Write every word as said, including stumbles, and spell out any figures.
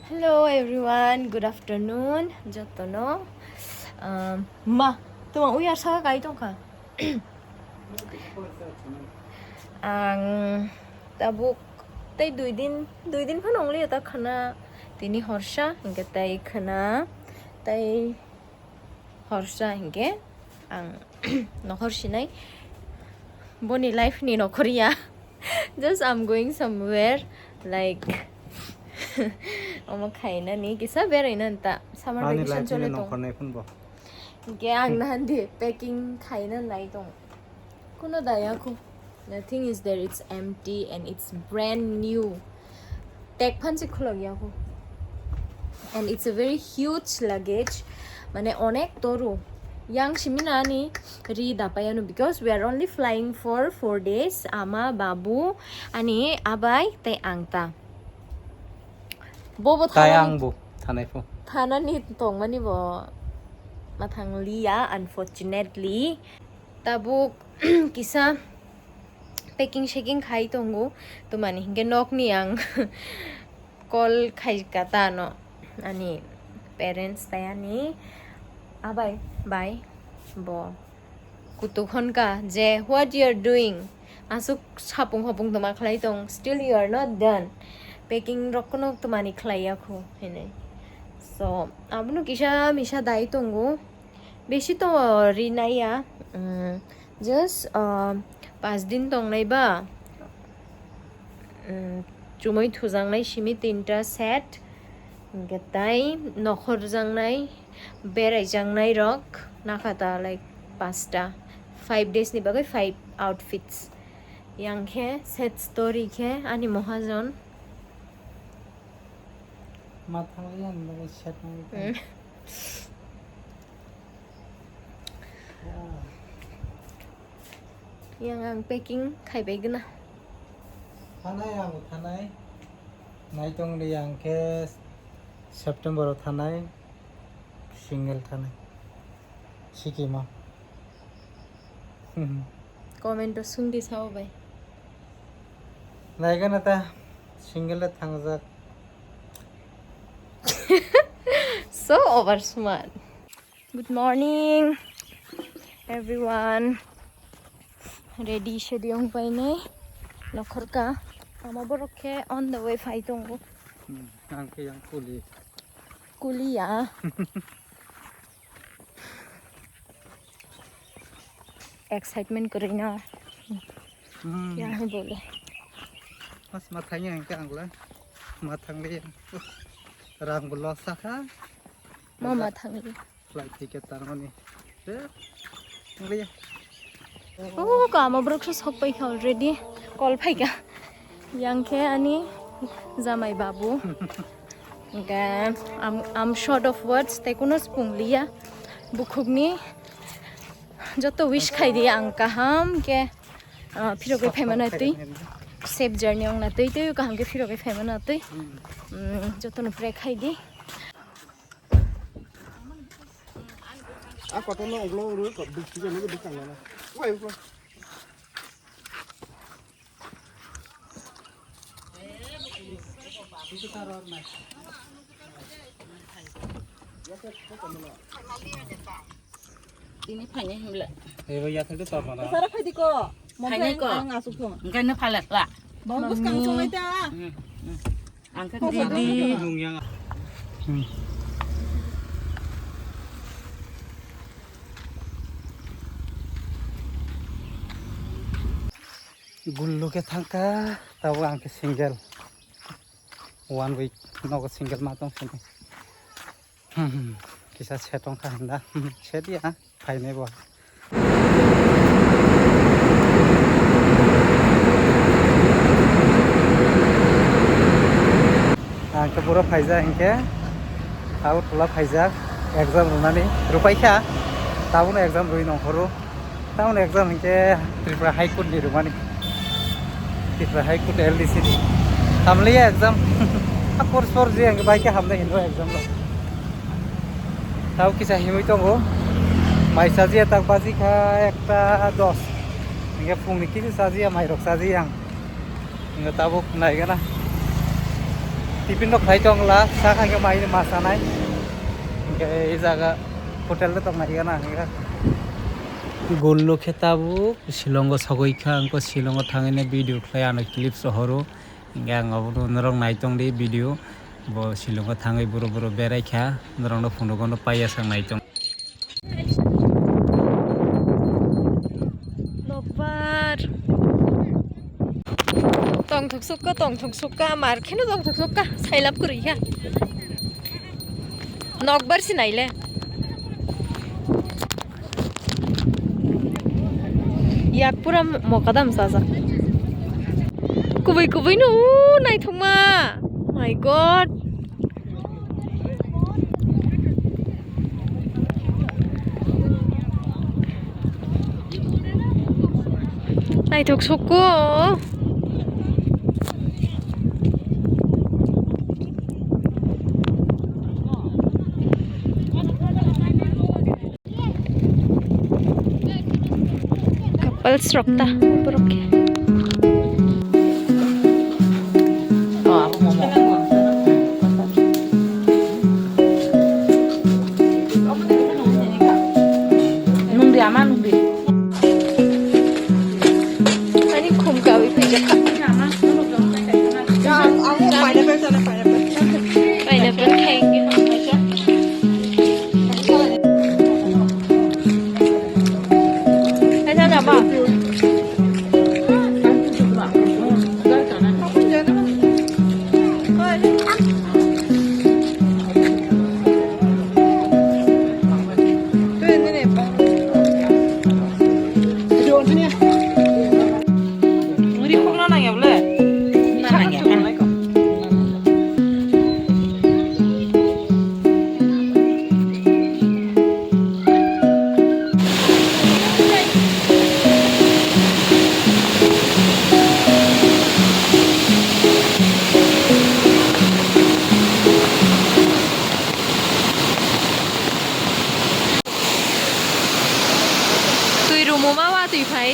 Hello everyone, good afternoon. Jotono. Um, ma, tuma uyar saka kai tongkha. Ang tabuk tei dui din, dui din phano wngliya ta khwna. Tini horsa, hingke tei khwna, tei horsa hingke ang nokhor sinai. Boni life ni nokhor ya. Just I'm going somewhere, like, omo khaina ni kisa beraina ta. Summer Ani vacation life ni chole tong. Nokhor nai phun bo. Hingke ang nahandi packing khaina nai tong. Kuno daya khu. The thing is that it's empty and it's brand new. Tek phan se khulok ya khu. And it's a very huge luggage. Mane onek toru. Yang simi na ani ri dapayanu because we are only flying for four days. Ama, babu, ani abai tei ang ta. Bobo Tai thanani ang bo thanai pho. Thanani tongmani bo mathang liya, unfortunately. Tabuk kisa packing shaking khai tongo, tumani hingke nokni ang call khai ka ta no ani parents tei ani abai bai bo kutuk hon ka je, "What you are doing? Asuk sapung hopung toma khlai tong, still you are not done. Packing rok kono tumani khlai ya khu," hinui. So, abono kisa misa dai tongo. Besi to rinai ya, mm, just, uh, pas din tongnai ba, mm, chumui thujaknai simi tinta set, hingke tai nokhor jaknai, berai jaknai rok nakha ta, like, pasta, five days ni bagwi five outfits. Yang khe set story khe ani mohajon. Ma thangli yang bagwi set nang. Mm. Yang ang packing khaibai gana. Thanai ang thanai. Naitong li ang khe September o thanai, single thanai. Sikima. Comment o sungdi sao bai. Naigana ta single le thangjak. So over smart. Good morning, everyone. Ready, shedi ong paine. Nokhorka. Ama borok khe on the way phai tongo. Hmm, ang khe yang kuli. Kuliya. Excitement kwrwino. Hmm. Yang hai bole. Mas mathangya ang khe angla. Mathangli. Rang bo loss sakha. Ma mathangli. Flight ticket tarmani. Eh, wngya. Oh, kama borok so sok paikha already. Call phaikha. Yang khe ani jamai babu. Hingke, I'm, I'm short of words, tei kuno spung liya. Bukhukni joto wish khai di ang kaham ke, ah, phirogwi phaimana twi. Safe journey ongna twi, twi kaham ke phirogwi phaimana twi. Hmm. Mm, joto no pray khai di. A kotor no unglo uru ko bukti jani ko bukang na. Wai ko. Tini phainai himla. Eba yathai de tormana. Sara phaidi ko. Phainai ko. Ang asuk thung. Engkai no phalak la. Bang bus kang sungai ta. Hmm, hmm. Ang khe didi. Nung yang. Hmm. Gullo khe thangkha, tabuk ang khe single. One week nogo single ma tong sini. Hmm, hmm. Kisa set wngkha hinda. Hmm, set ya, phainai bo. Ang khe buro phaijak hinkhe, abo tola phaijak, exam rwnani rwpaikha, tabukno exam rwi nongkhoro. Tamoni exam hinkhe Tripura High Court ni rwmani. Tripura High Court L D C ni. Hamliya exam. Apor sor je ang bai khe hamle hinwi exam rok. Tao kisa himwi tongo. Mai chajiya tak baji kha ekta dos. Hinkhe phungni kisu chajiya, mairok chajiya ang. Hinkhe tabuk naigana. Tiffin rok khlai tong la, sa kha khe mai ma sanai. Hingke e jaga hotel rok tong nai gana hingke. Gullo khe tabuk Shillong o sogwi kha, hingke Shillong o thangwi ne video khlai ano clips rohoro. Hingke ang obono norok nai tong di video. Bo Shillong o thangwi buro buro berai kha, norok no phunuk no paiya sak nai tong. Nokbar. Tongthok sukha, tongthok sukha, mar kheno tongthok sukha, sailap kwrwi kha. Nokbar sinai le. Yak pura mokadam sajak. Kubui kubui no, u, naithokma. My God. Naithok sukha. Couples rok ta borok khe. Nungdi ama nungdi. Ani khum kawi phaijak kha. Pineapple khainki. Twi rumo ma watwi phai.